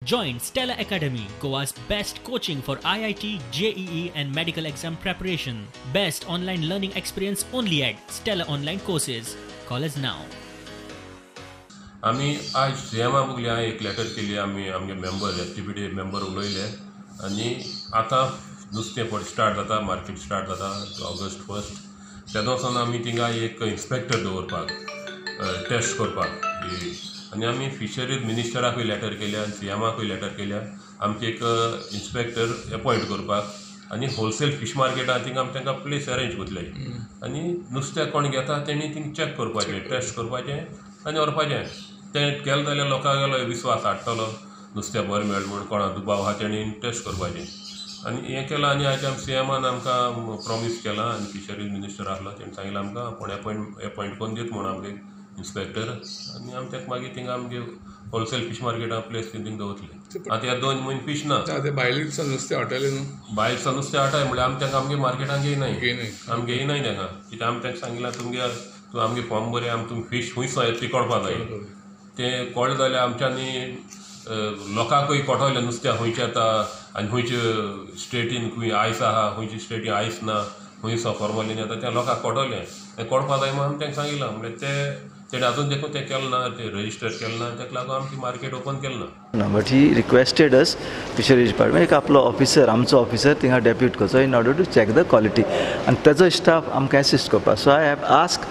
Join Stella Academy, Goa's best coaching for IIT, JEE and medical exam preparation. Best online learning experience only at Stella Online Courses. Call us now. आमी आयज सीएमा मुगल्या एक letter केली. आमी आमगे member, एसटीपीडी member उलयले आनी आतां नुस्तें फट स्टार्ट जाता, मार्केट स्टार्ट जाता ऑगस्ट 1, तेदो सावन आमी थिंगा एक इन्स्पेक्टर दवरपाक, टेस्ट करपाक. आनी आमी फिशरीज मिनिस्टराकूय लेटर केल्या आनी सीएमाकूय लेटर केल्या, आमचे एक इन्स्पेक्टर एपॉयंट करपाक आनी होलसेल फीश मार्केटान थिंगा आमी तांकां प्लेस अरेंज करतले आनी नुस्तें कोण घेता तेणी थिंग चॅक करपाचें, टेस्ट करपाचें आनी व्हरपाचें. तें केलें जाल्यार लोकांगेलो विस्वास हाडटलो, नुस्तें बरें मेळटा म्हूण. कोणा दुबाव आहा तेणी टेस्ट करपाचें आनी हें केलां. आनी आयज आमी सीएमान आमकां प्रॉमीस केलां आनी फिशरीज मिनिस्टर आसलो, तेणें सांगलें आमकां आपूण एपॉयंट करून दिता म्हूण आमगे इन्स्पेक्टर. आनी आमी ताका मागीर थिंगा आमगे होलसेल फीश मार्केटा प्लेस थिंग दवरतले. आतां ह्या 2 म्हयने फीश ना. ते भायले दिसा नुस्तें हाडटाले न्हू? भायल दिसा नुस्तें हाडटाय म्हणल्यार आमी तांकां आमगे मार्केटान घेयनाय. आमी घेयनाय तांकां, कित्याक आमी तांकां सांगिलां, तुमगे तूं आमगे फॉर्म बरें, आमी तुमी फीश खूंय येता ती कळपा जाय. तें कळ्ळें जाल्यार आमच्यांनी लोकांकूय कळटलें नुस्तें खंयचें येता आनी खंयचे स्टेटीन खंय आयस आहा, खंयचे स्टेटीन आयस ना, खंय फॉर्मलीन येता, तें लोकांक कळटलें. तें कळपा जाय म्हूण आमी तांकां सांगिलां. म्हणल्यार ते तेणें आजून देखून तें केलें ना, तें रजिस्टर केलें ना, ताका लागून आमी ती मार्केट ओपन केलें ना. But he requested us, fisheries department, एक आपलो ऑफिसर, आमचो ऑफिसर थिंगा डेप्यूट करचो in order to check the quality आनी ताजो स्टाफ आमकां एसिस्ट करपाक. So I have ask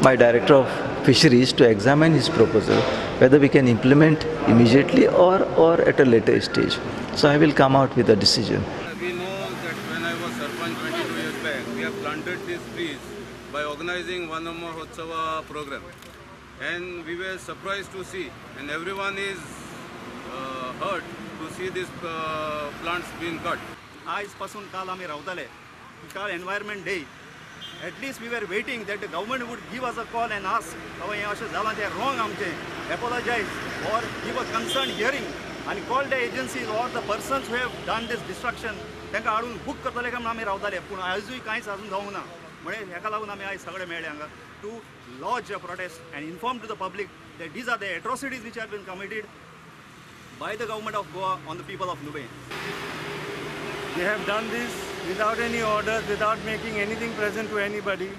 my director of fisheries to examine his proposal, whether we can implement immediately or at a later stage. So I will come out with a decision. We know that when I was Sarpanch 22 years back, we have planted these trees by organizing Vanamahotsava program. And we were surprised to see, and everyone is hurt to see these plants being cut. आयज पासून काल आमी रावताले, काल Environment Day. At least we were waiting that the government would give us a call and ask, बाबा, हें अशें जालां, तें wrong आमचें, apologize or give a concern hearing आनी call the agencies or the persons who have done this destruction, तांकां हाडून book करतले काय म्हणून आमी रावताले. पूण आयजूय कांयच अजून जावंक ना. म्हणजे हेका लागून आमी आयज सगळे मेळ्ळे हांगा to lodge a protest and inform to the public that these are the atrocities which have been committed by the government of Goa on the people of Nuvem. They have done this without any orders, without making anything present to anybody.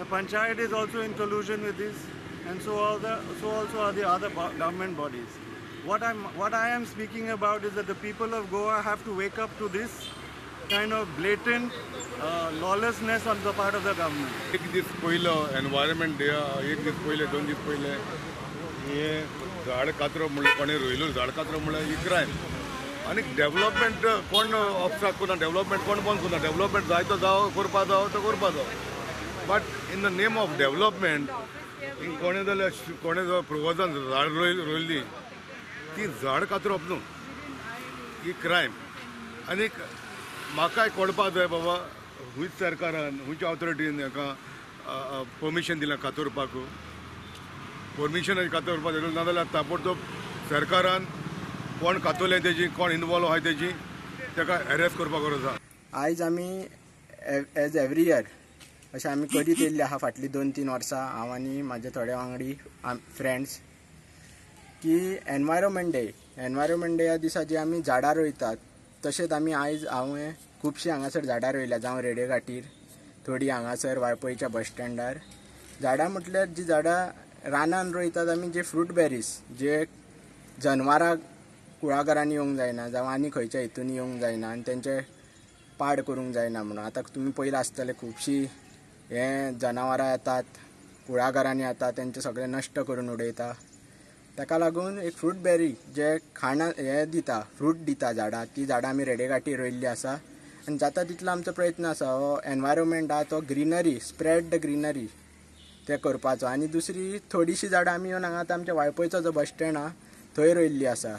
The panchayat is also in collusion with this, and so also are the other government bodies. What I am speaking about is that the people of Goa have to wake up to this kind of blatant lawlessness on the part of the government. एक दीस पयलो environment day, एक दीस पयले, 2 दीस पयले हे झाड कातरप म्हणल्यार, कोणें रोयलो झाड कातरप म्हणल्यार ही क्रायम. आनी डेवलपमेंट कोण ऑबस्ट्रक्ट करना, डेवलपमेंट कोण बंद करना. डेवलपमेंट जाय तो जावं, करपा जावो तो करपा जावो, but in the name of development कोणें जाल्यार कोणें प्रोवोजान झाड रोयल्ली ती झाड कातरप न्हू, ही क्रायम. आनीक म्हाकाय कळपाक जाय बाबा, खंयच सरकारान, खंयच्या ऑथॉरिटीन हाका परमिशन दिलां कातरपाक? परमिशन कातरपाक दिलें ना जाल्यार ताबडतोब सरकारान कोण कातरलें तेजी, कोण इनवॉल्व आहाय तेजी, ताका अरेस्ट करपाक गरज आसा. आयज आमी एज एवरी इयर अशें आमी करीत येयल्ले आहा फाटलीं 2-3 वर्सां, हांव आनी म्हाजे थोडे वांगडी फ्रेंड्स, की एनवायरोमेंट डे, एनवायरोमेंट डे ह्या दिसा जी आमी झाडां रोयतात, तशेंच आमी आयज हांवें खुबशीं हांगासर झाडां रोयल्या, जावं रेडे घाटीर थोडीं, हांगासर वाळपयच्या बस स्टँडार. झाडां म्हटल्यार जी झाडां रानान रोयतात आमी, जे फ्रूट बेरीज, जे जनवरां कुळागरांनी येवंक जायना जावं आनी खंयच्या हितून येवंक जायना आनी तेंचे पाड करूंक जायना म्हणून. आतां तुमी पयलां आसतलें, खुबशीं हे जनावरां येतात, कुळागरांनी येतात, तेंचें सगळें नश्ट करून उडयता. ताका लागून एक फ्रूट बेरी जे खाणां हें दिता, फ्रूट दिता झाडां, ती झाडां आमी रेडे घाटी रोयल्ली आसा. आनी जाता तितलो आमचो प्रयत्न आसा, हो एनवायरोमेंट आहा तो ग्रिनरी, स्प्रेड the greenery तें करपाचो. आनी दुसरी थोडीशीं झाडां आमी येवन हांगा आतां आमच्या वाळपयचो जो बस स्टँड आहा थंय रोयल्ली आसा.